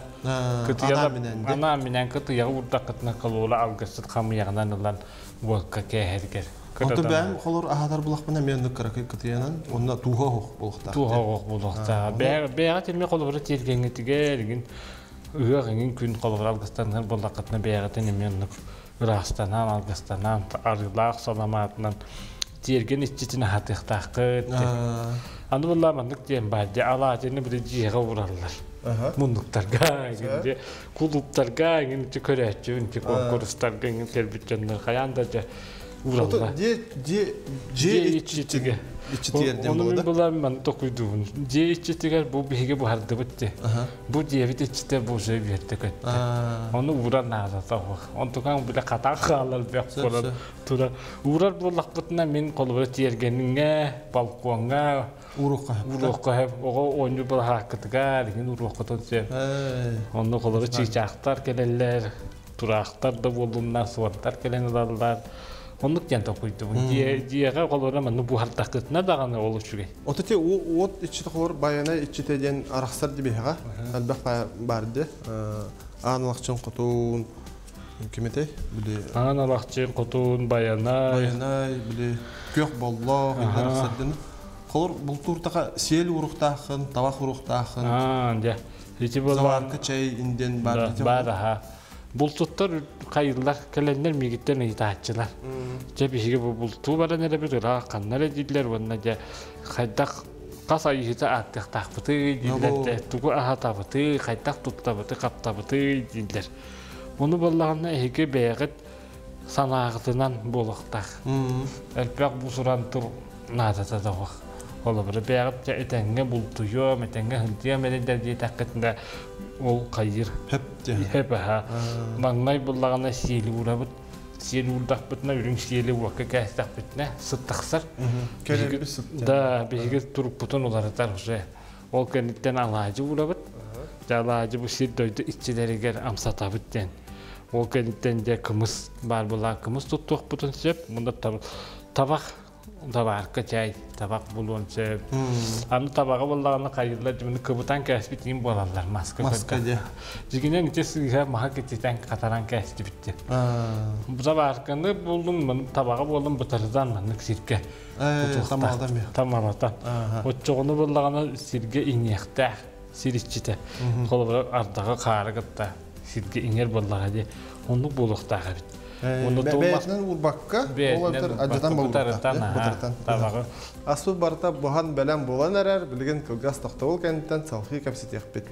[SPEAKER 2] Кытыйаҕа анаан-минээн кытыйаҕа уурдаххытына холобура алгысчыт хамыйаҕынан ылан уокка кээһэргэр.
[SPEAKER 1] Онтон бэйэм холор аһатар булахпына эмиэ оннук кыракый кытыйанан уонна тууһа оһох буолуохтаах.
[SPEAKER 2] Тууһа оһох буолуохтаах. Бэйэҕэ тимми холобура тиэргэҥҥитигэр игин ыһыах иҥин күн холобура алгыстанар буоллаххытына бэйэҕитин эмиэ оннук ыраастанан, алгыстанан, арыылаах саламаатынан тиэргэн иччитин аһатыахтааххыт. Аны буолла маннык диэн баар дии алаадьыны били дьиэҕэ уураллар. Муннуктарга, эҥин кулууптарга, эҥин көрөөччү, инти куонкурустарга эҥин кэлбит дьоннор хайаан да дьэ уураллар.
[SPEAKER 1] Дьиэ дьиэ
[SPEAKER 2] дьиэ иччитигэр
[SPEAKER 1] иччитигэр диэн
[SPEAKER 2] Ону мин була маны токуйдуубун. Дьиэ иччитигэр бу биһиги буһардыбыт дии. Бу дьиэбит иччитэ бу уже үөрдэ көттө. Ону уурар наадата суох. Онтукаҥ билэ хатаан хаалар бөх буолан турар. Уурар буоллахпытына мин холобура тиэргэниҥҥэ, балкоҥҥа
[SPEAKER 1] уруохха
[SPEAKER 2] уруохха сөп. Оҕо оонньуур былаһааккытыгар иҥин уруоххутун сөп. Онно холобура чыычаахтар кэлэллэр, тураахтар да буоллуннар, суордар кэлэн ылаллар. Оннук диэн толкуйдубун. Дьиэҕэ холобура манна буһардаххытына даҕаны ол үчүгэй.
[SPEAKER 1] Ото ти уот иччитэ холор байана иччитэ диэн арахсар дибиһэҕэ элбэх баар ди. Аан алахчын хотун ким этэй? Били
[SPEAKER 2] Аан алахчын хотун байанай.
[SPEAKER 1] Байанай били күөх боллоох арахсар диэн. Холор бултууртаха сиэл уруктаахын, табах уруктаахын.
[SPEAKER 2] Аа, дьэ. Ити
[SPEAKER 1] Заварка чай инден бар.
[SPEAKER 2] Бар аха. Бултуттар хайыллар кэлэннэр миигиттэн ыйытааччылар. Дьэ биһиги бу бултуу баран эрэбит ыраах ханна эрэ дииллэр уонна дьэ хайдах хас айыыһыты ааттыахтаахпытый дииллэр дьэ тугу аһатабытый хайдах туттабытый хаптабытый дииллэр. Ону буоллаҕына эһиги бэйэҕит санааҕытынан буолуохтаах. Элбэх бусуран тур наадата да суох. Холобура бэйэҕит дьэ этэҥҥэ бултуйуом, этэҥҥэ сылдьыам эрэ диэтэххитинэ ол хайыыр.
[SPEAKER 1] Хөп
[SPEAKER 2] Хөп аһа. Маҥнай буллаҕына сиэли уурабыт. Сиэл уурдахпытына, үрүҥ сиэли уокка кээстэхпитинэ, сыт тахсар.
[SPEAKER 1] Кэлэрбит сыт.
[SPEAKER 2] Да, биһиги турукпутун уларытар уже. Ол кэнниттэн алаадьы уурабыт. Дьэ алаадьы бу сир дойду иччилэригэр амсатабыт диэн. Ол кэнниттэн дьэ кымыс баар буолла, кымыс туттуохпутун сөп. Мунда табах табаарка чай, табах булуон сөп. Аны табаҕы буоллаҕына хайыылар дьимини кыбытан кээспит иин буолаллар маска.
[SPEAKER 1] Маска дьэ.
[SPEAKER 2] Дьигинэн ити сыыһа маһа кититэн хатаран кээстибит диэн. Бу табаарканы буллум, табаҕы буоллум бытарытан маннык сиргэ тамалатан. Оччоҕуну буллаҕына сиргэ иҥиэхтээх сир иччитэ. Холобура ардаҕы хаары кытта сиргэ иҥэр буоллаҕа дии. Оннук буолуохтаах эбит.
[SPEAKER 1] Бэйэтинэн уурбакка, ол эбэтэр адьатан бытарытан.
[SPEAKER 2] Табаҕы.
[SPEAKER 1] Аспыт барыта буһан бэлэм буолан эрэр, билигин кылгас тохтобул кэнниттэн салҕыы кэпсэтиэхпит.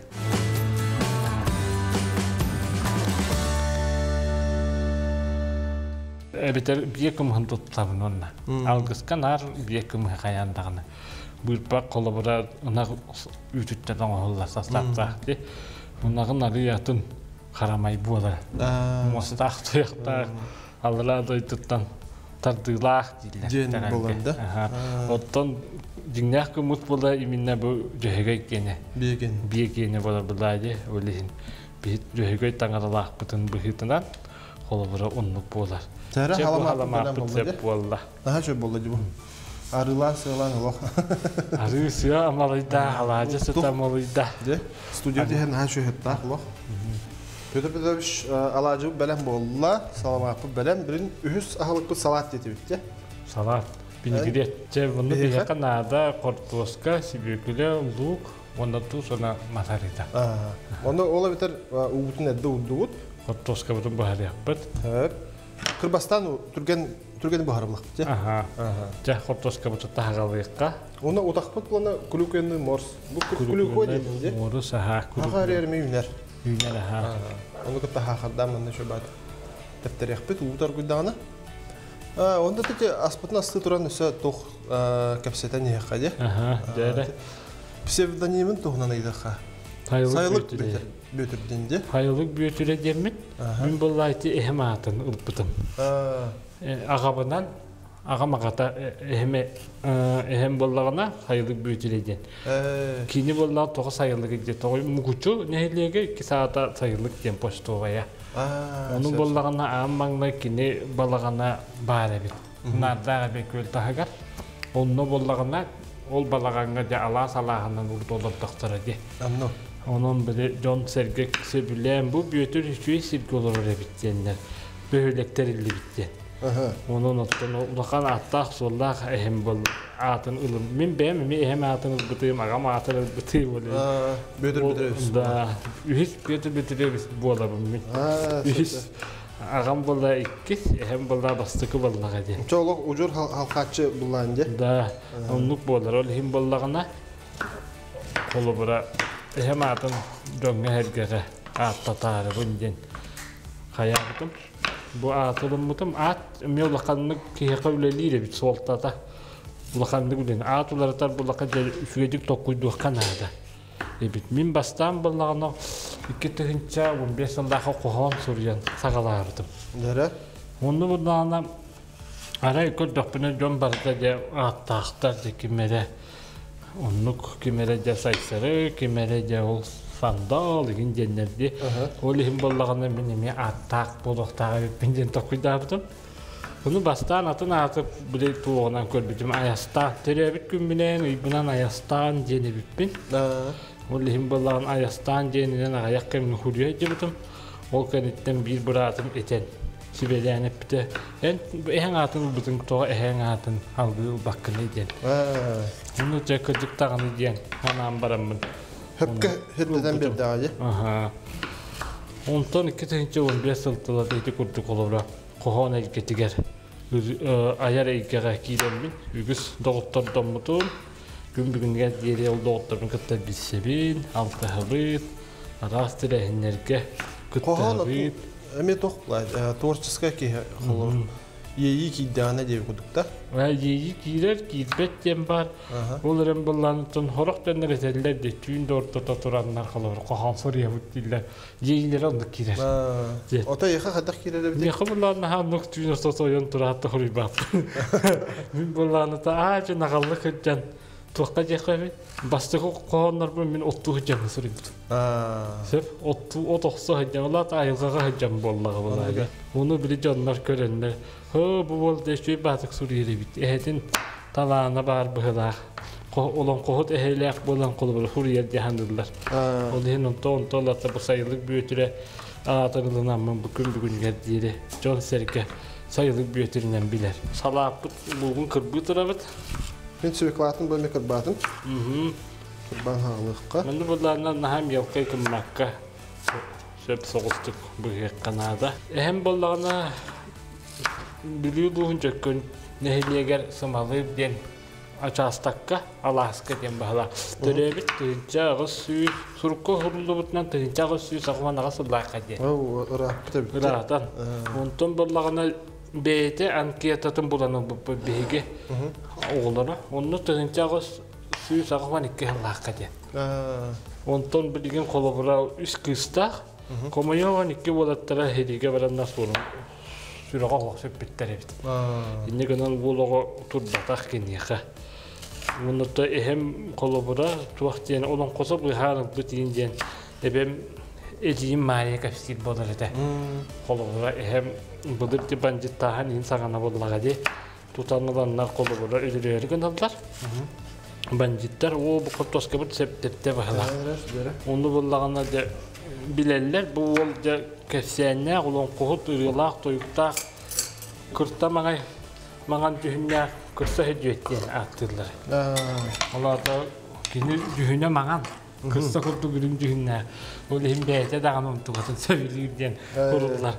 [SPEAKER 2] Эбэтэр биэ кымыһын туттабын уонна. Алгыска наар биэ кымыһы хайаан даҕаны. Быырпах холобура ынах үүтүттэн оҥоһуллар састааптаах дии. Ынаҕын арыйатын харамай буолар. Муостаах туйахтаах аллараа дойдуттан тардыылаах дииллэр.
[SPEAKER 1] Дьиэн буолар да.
[SPEAKER 2] Оттон дьиҥнээх кымыс буола именно бу дьөһөгөй киэнэ.
[SPEAKER 1] Биэген.
[SPEAKER 2] Биэ киэнэ буолар былаа дии. Ол иһин биһит дьөһөгөй таҥаралаахпытын быһыытынан холобура оннук буолар.
[SPEAKER 1] Чэ,
[SPEAKER 2] халамааппыт сөп буолла.
[SPEAKER 1] Наһаа чөп буолла дии бу. Арыылаан сыалаан олох.
[SPEAKER 2] Арыы сыа амалыйда, алаадьы сыта амалыйда.
[SPEAKER 1] Дьэ, студия диһэн наһаа чөһөттаах олох. Петр Петрович алаадьы бэлэм буолла, саламааппыт бэлэм. Билин үһүс аһылыкпыт салаат диэтибит дьэ.
[SPEAKER 2] Салаат. Винегрет. Чэ, бұны биһиэхэ наада хортуоска, сүбүөкүлэ, лук, уонна туус уонна матарыта.
[SPEAKER 1] Онно ол эбэтэр уутун эрдэ уурдубут.
[SPEAKER 2] Хортуоскабытын быһарыахпыт.
[SPEAKER 1] Кырбастаан түргэн түргэн буһарыллахпыт дьэ.
[SPEAKER 2] Аха. Дьэ, хортуоскабытын таһаҕалыахха.
[SPEAKER 1] Уонна утахпыт уонна клюквенный морс. Бу клюква диэтин дьэ.
[SPEAKER 2] Морус, аха.
[SPEAKER 1] Аха эрэ үүнэр.
[SPEAKER 2] Үүнэр, аха.
[SPEAKER 1] Ону кытта хаахардаан манна шөбат тэптэриэхпит уу торгуйдаҕына. Онда тити аспытын асты туран өссө туох кэпсэтэн иһиэххэ дьэ.
[SPEAKER 2] Аха, дьэ.
[SPEAKER 1] Псевдонимин туһунан ыйдахха. Сайылык Бүөтүр диэн дьэ.
[SPEAKER 2] Хайылык Бүөтүрэ диэммит. Мин буолла ити эһэм аатын ылбытым. Аҕабынан аҕам аҕата эһэм эһэм буоллаҕына Хайылык Бүөтүрэ диэн. Кини буоллаҕа тоҕо Сайылык диэн тоҕо Мукучу нэһилиэгэ икки саата Сайылык диэн почтовая. Ону буоллаҕына аан маҥнай кини балаҕана баар эбит. Наардаах эбэ күөл таһыгар. Онно буоллаҕына ол балаҕаҥҥа дьэ алаас алааһынан урут олордохторо дии.
[SPEAKER 1] Онно.
[SPEAKER 2] Онон били дьон-сэргэ сөбүлээн бу Бүөтүр үчүгэй сиргэ олорор эбит диэннэр бөһүөлэк тэриллибит диэн. Онон оттон улахан ааттаах-суоллаах эһэм был аатын ылым. Мин бэйэм эмиэ эһэм аатын ылбытым, аҕам аатын ылбытым.
[SPEAKER 1] Бүөтүр Бүөтүрөбүс.
[SPEAKER 2] Да, үһүс Бүөтүр Бүөтүрөбүс буолабын мин. Үһүс аҕам буолла иккис, эһэм буолла бастакы буоллаҕа диэн.
[SPEAKER 1] Чэ олох удьур халхааччы буллаан дьэ.
[SPEAKER 2] Да, оннук буолар. Ол иһин буоллаҕына холобура эһэм аатын дьоҥҥо-сэргэҕэ ааттатаарыбын диэн хайаабытым. Бу ааты ылыммытым. Аат эмиэ улаханнык киһиэхэ үлэлиир эбит суолтата. Улаханнык үлэлиир. Аат уларытар буллахха дьэ үчүгэйдик толкуйдуохха наада эбит. Мин бастаан буоллаҕына 2015 сыллаахха хоһоон суруйан саҕалаабытым.
[SPEAKER 1] Дөрө.
[SPEAKER 2] Онно буоллаҕына арай көрдөхпүнэ дьон барыта дьэ ааттаахтар дьэ ким эрэ оннук ким эрэ дьэ Сайсары, ким эрэ дьэ ол Сандал игин диэннэрди. Ол иһин буоллаҕына мин эмиэ ааттаах буолуохтаах эбиппин диэн толкуйдаабытым. Ону бастаан атын ааты били туоҕунан көрбүтүм Айастаан. Төрөөбүт күммүнэн, ыйбынан Айастаан диэн эбиппин. Ол иһин буоллаҕына Айастаан диэнинэн аҕыйах кэмҥэ хуруйа сылдьыбытым. Ол кэнниттэн биир быраатым этэн сүбэлээн эппитэ. Эн эһэҥ аатын ылбытыҥ тоҕо эһэҥ аатын алгыы ылбаккыный диэн. Ону дьэ кырдьык даҕаны диэн санаан бараммын.
[SPEAKER 1] Хөпкө хөттөтөн биэрдэҕэ дии.
[SPEAKER 2] Аха. Онтон 2015 сыл тылата ити курдук холобура хоһоон эйгэтигэр айар эйгэҕэ киирэммин үгүс доҕоттордоммутум. Күн бүгүнүгэр диэри ол доҕотторбун кытта билсэбин, алтыһабыт, араас тэрээһиннэргэ
[SPEAKER 1] Хоһоон
[SPEAKER 2] кыттыһабыт.
[SPEAKER 1] эмиэ туох творческай киһи холобур. Иэйии киирдэҕинэ диэби курдук да?
[SPEAKER 2] Иэйии киирэр, киирбэт диэн баар. Ол эрэн былаанытын сорох дьоннор этэллэр де түүн да ортото тураннар холобур хоһоон суруйабыт дииллэр. Иэйиилэрэ оннук киирэр.
[SPEAKER 1] Ото эйиэхэ хайдах киирэр эбит?
[SPEAKER 2] Миэхэ былаан наһаа оннук түүн ортото ойон тураат да суруйбаппын. Мин былааныта аа дьэ наҕаллык сылдьан туохха диэххэ эбит? Бастакы хоһооннорбун мин оттуу сылдьан суруйбутум. Сөп, оттуу от охсо сылдьан, ол аата айылҕаҕа сылдьан буоллаҕа былаана. Ону били дьоннор көрөннөр, «Һоо, бу уол дьэ үчүгэй баатык суруйар эбит, эһэтин талаана баар быһыылаах, олоҥхоһут эһэлээх буолан холобура суруйар» дии саныыллар. Ол иһин онто онто бу сайылык бүөтүрэ аатырылынаммын бу күн бүгүнүгэр диэри дьон-сэргэ сайылык бүөтүрүнэн билэр. Салааппыт луугун кырбыы турабыт.
[SPEAKER 1] Мин свеклатын бу эмэ кырбаатым. Кырбаан хаалыахха.
[SPEAKER 2] Манна буллааннар наһаа мелкай гыммакка сөп соҕустук быһыахха наада. Эһэм буоллаҕына Бүлүү улууһун Дьөккөн нэһилиэгэр Сымалыыр диэн учаастакка Алааска диэн баһылаах. Төрөөбүт 1800 сурукка уһуллубутунан 1888 сыллаахха диэн.
[SPEAKER 1] Ырааппыт эбит.
[SPEAKER 2] Ыраатан. Онтон буоллаҕына бэйэтэ анкетатын булан ылбыппыт биһиги оҕолоро. Онно 1882 сыллаахха диэн. Онтон билигин холобура үс кыыстаах. Хомойуоҕун икки уолаттара сэриигэ бараннар суорун сүрэҕэ оһох сүппүттэр эбит. Инньэ гынан уол оҕо турбатах киниэхэ. Уонна эһэм холобура туох диэн олоҥхосо быһаар ылбыт иин диэн эбэм эдьиийим Маайа кэпсиир буолар этэ. Холобура эһэм былыр ди бандьыттааһын иин саҕана буоллаҕа дии. Тутан ыланнар холобура өлөрөөрү гыналлар. Бандьыттар оо бу хортуоскабыт септепте баһылаах. Ону буллаҕына дьэ билэллэр бу уол дьэ кэпсээннээх, олоҥхоһут, ырыалаах, тойуктаах, кырта маҥай маҥан дьүһүннээх кырса сөдүөт диэн ааттыыллар. Ол аата кини дьүһүнэ маҥан, кырса курдук үрүҥ дьүһүннээх. Ол иһин бэйэтэ даҕаны онтукатын сөбүлүүр диэн куруллар.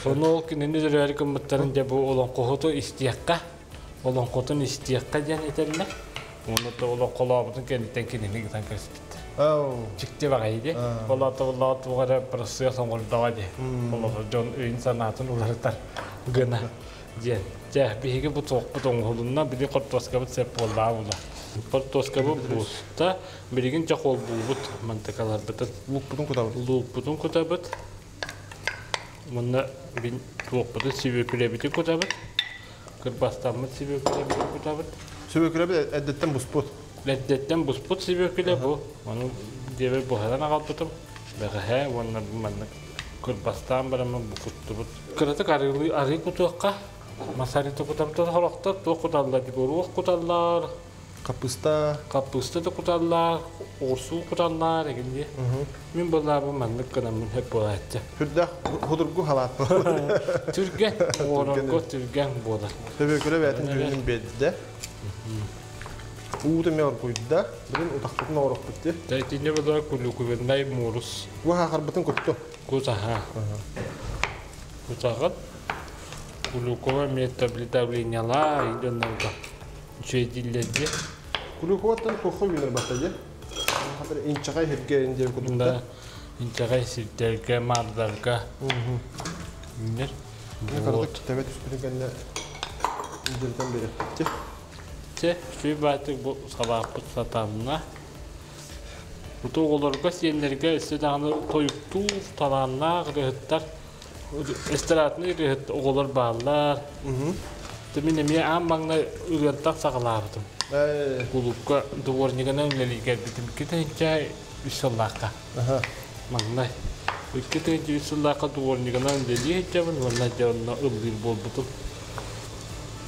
[SPEAKER 2] Ону ол кинини өлөрөөрү гыммыттарын дьэ бу олоҥхоһуту истиэххэ, олоҥхотун истиэххэ диэн этэллэр. Уонна то олоҥхолообутун кэнниттэн кинини ытан кэбиспиттэр. Дьикти баҕайы дии. Ол аата буоллаҕа туох эрэ бырасыас оҥордоҕо дии. Олоҕо дьон өйүн-санаатын уларытар гына диэн. Дьэ, биһиги бу туохпут оҥоһулунна, били хортуоскабыт сөп буоллаҕа була. Хортуоскабыт буста, билигин дьэ холбуубут мантыкаларбытын.
[SPEAKER 1] Луукпутун кутабыт.
[SPEAKER 2] Луукпутун кутабыт. Уонна бин туохпутун сүбүөкүлэбитин кутабыт. Кырбастаммыт сүбүөкүлэбитин кутабыт.
[SPEAKER 1] Сүбүөкүлэбит эрдэттэн буспут.
[SPEAKER 2] Эрдэттэн буспут сүбүөкүлэ бу. Ону диэбэр буһаран аҕалбытым. Бэҕэһээ уонна бу маннык кырбастаан бараммын бу куттубут. Кыратык арыылыы арыы кутуохха. Мас арыыта кутамтан сорохтор туох куталлар горуох куталлар,
[SPEAKER 1] Хаппыста.
[SPEAKER 2] Хаппыста да куталлар, оҕурсуу куталлар эгин дии. Мин былаабым маннык гынаммын хөп буолааччы.
[SPEAKER 1] Сүрдээх худургу халаат буолар.
[SPEAKER 2] Түргэн, оҕорорго түргэн буолар.
[SPEAKER 1] Төбөкүлэ бэйэтин дьүһүнүн биэрдэ. Уута эмиэ оргуйда. Билин утахпытын оҥорохпут дии.
[SPEAKER 2] Итиннэ была кулюкубеннай муорус.
[SPEAKER 1] Бу хаахарбытын кутту.
[SPEAKER 2] Кутаха. Кутаҕын. Кулюкова эмиэ давлениялаа дьоннорго үчүгэйдииллэр дии.
[SPEAKER 1] Кулюковаттан туохха үүнэр батта дии? Инчэҕэй сиргэ диэн курдук да.
[SPEAKER 2] Инчэҕэй сирдэргэ, маардарга үүнэр.
[SPEAKER 1] Кыратык тэбэ түспүтүн кэннэ илдьиритэн биэриэхпит.
[SPEAKER 2] Чэ, үчүгэй баайтык бу салааппыт сатанна. Бу оҕолорго, сиэннэргэ өссө даҕаны тойуктуур, талааннаах ырыаһыттар эстрадный ырыаһыт оҕолор бааллар. Мин эмиэ аан маҥнай ырыаттан саҕалаабытым. Кулуупка дворнигынан үлэлии кэлбитим. Икки үс сыллаахха. Маҥнай. 2 үс сыллаахха дворнигынан үлэлии сылдьабын уонна дьэ онно ыллыыр буолбутум.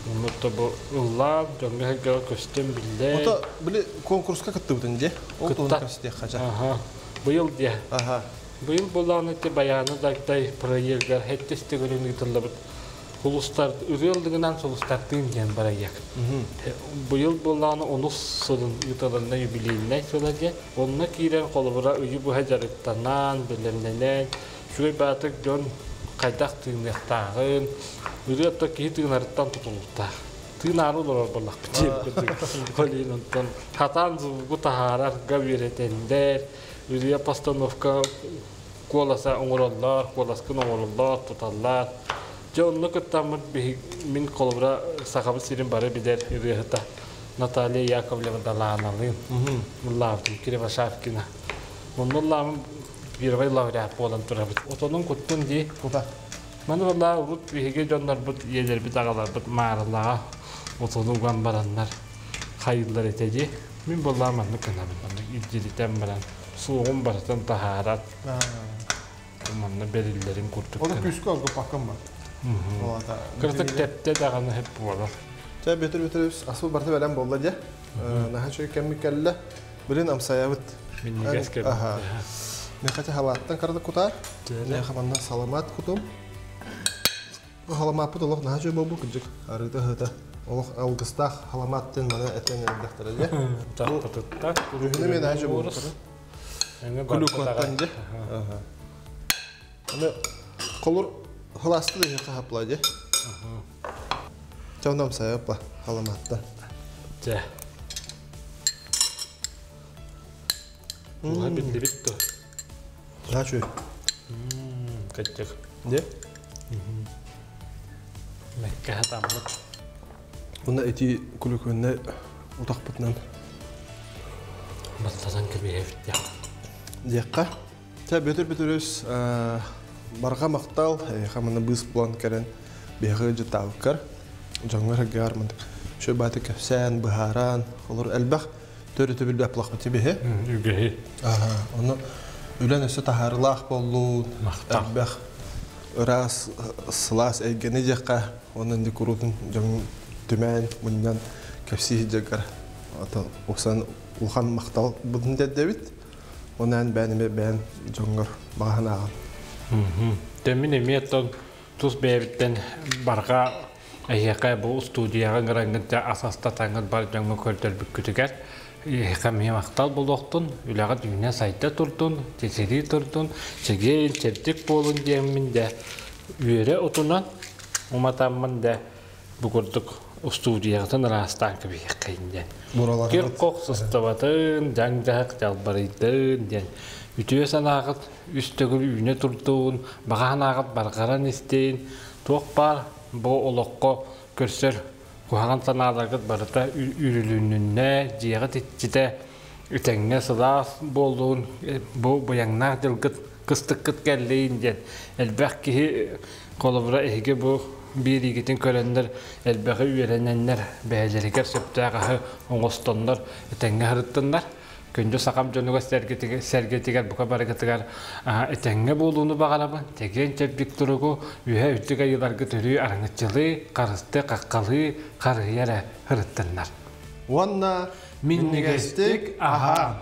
[SPEAKER 2] Онно бу ыллаан, дьоҥҥо-сэргэҕэ көстөн биллэн.
[SPEAKER 1] Ото били конкурска кыттыбытын дии. Ол туһунан кэпсэтиэххэ ча.
[SPEAKER 2] Быйыл диэ. Быйыл буоллаҕына ити Байааны Дагдай проегар сэттис төгүлүн ыытыллыбыт Сулустар ырыа ыллыгынан сулустардыын диэн бырайыак. Быйыл буоллаҕына онус сылын ыытылынна юбилейнай сыла диэн. Онно киирэн холобура ыйы быһа дьарыктанан, бэлэмнэнэн, үчүгэй баатык дьон хайдах тыыныахтааҕын, ырыа то киһи тыынарыттан тутулуктаах. Тыынаары олорор буоллахпыт диэн Ол онтон хатаан звугу таһаарарга үөрэтэллэр, ырыа постановка куоласа оҥороллор, куоласкын оҥороллор, туталлар. Дьэ онно кыттаммыт мин холобура Сахабыт сирин бары билэр ырыаһыта Наталья Яковлева Далааналыын ыллаабытым Кривошапкина. Онно ыллаабым первый лауреат буолан турабыт. Отонун куттун дии.
[SPEAKER 1] Кута.
[SPEAKER 2] Маны валла урут биһиги дьоннорбут, ийэлэрбит, аҕаларбыт маарылаҕа отону уган бараннар хайыыллар этэ дии. Мин буоллаҕа маннык гынабын. Маннык илдьиритэн баран суоҕун барытын таһааран манна бэриллэрин курдук.
[SPEAKER 1] Оны күүскэ алгыппаккын ба.
[SPEAKER 2] Кыратык тэптэ даҕаны хеп буолар.
[SPEAKER 1] Чэ, Петр Петрович, асыл барыта бэлэм буолла дьэ. Наһаа үчүгэй кэммит кэллэ. Билин амсайабыт.
[SPEAKER 2] Минньигэс кэммит.
[SPEAKER 1] Мехача халааттан карады кутаар. Меха манна саламаат кутум. Бу халамааппыт олох наһаа үчүгэй буолбут кырдьык. Арыыта ыһыта. Олох алгыстаах халамаат диэн маны этэн эрдэхтэрэ дьэ.
[SPEAKER 2] Тахпытытта.
[SPEAKER 1] Күһүнэ мен наһаа үчүгэй буолбут. Күлүкуаттан дьэ. Аны холур халаасты да хапла дьэ. Чонном сайаппа халамаатта.
[SPEAKER 2] Дьэ. Ула биллибит то.
[SPEAKER 1] Наһаа үчүгэй.
[SPEAKER 2] Кырдьык.
[SPEAKER 1] Дьэ.
[SPEAKER 2] Мэккэ хатаммыт.
[SPEAKER 1] Уонна ити күлүкүөннэ утахпытынан
[SPEAKER 2] Баттатан кэбиһэбит
[SPEAKER 1] диэххэ. Чэ, Бүөтүр Бүөтүрүс, барҕа махтал, эйиэхэ манна быыс булан кэлэн биһиэхэ ыалдьыттаабыккар, дьоҥҥор-сэргэҕэр мантык үчүгэй баайдык кэпсээн, быһааран, олор элбэх төрүтү билбэт булахпыт биһи.
[SPEAKER 2] Үгэһи.
[SPEAKER 1] Аха, ону үлэн өссө таһаарыылаах буоллун, элбэх ыраас, сылаас эйгэни диэххэ, уонна инди куруутун дьоҥ түмээн, мунньан кэпсии сылдьаргар уксан улахан махтал бутун тиэрдэбит. Онон бэйэн эмиэ бэйэн дьоҥҥор баҕаһын ааҕан.
[SPEAKER 2] Мин эмиэ оттон тус бэйэбиттэн барҕа эһиэхэ бу устуудьуйаҕа ыҥыраҥҥыт дьэ ас астатаҥҥыт бар дьоҥҥо көрдөрбүккүтүгэр эһиэхэ эмиэ махтал буолуохтун, үлэҕит үүнэ сайда турдун, чэчирии турдун, чэгиэн чэбдик буолун диэммин дэ үөрэ утунан уматаммын дэ бу курдук устуудьуйаҕытын ыраастаан кэбиһиэххэйин диэн. Кир-хох сыстыбатын, дьаҥ-дьаһах дьалбарыйдын диэн. Үтүө санааҕыт үс төгүл үүнэ турдун, баҕа санааҕыт барҕаран истин, туох баар бу олоххо көрсөр куһаҕан санааларгыт барыта үрүлүннүннэ, дьиэҕит иччитэ үтэҥҥэ сылаас буоллун, бу быйаҥнаах дьылгыт кыстыккыт кэллин диэн элбэх киһи холобура эһиги бу биэриигитин көрөннөр элбэҕи үөрэнэннэр бэйэлэригэр сөптөөх аһы оҥостоннор этэҥҥэ сырыттыннар күндү сахам дьонугар сэргэтигэр бука барыгытыгар этэҥҥэ буолууну баҕарабын чэгиэн чэбдик туругу үһэ үрдүк айыыларгыт өрүү араҥаччылыы харысты хаххалыы харыһыйа эрэ сырыттыннар
[SPEAKER 1] уонна
[SPEAKER 2] минньигэстик аһаа.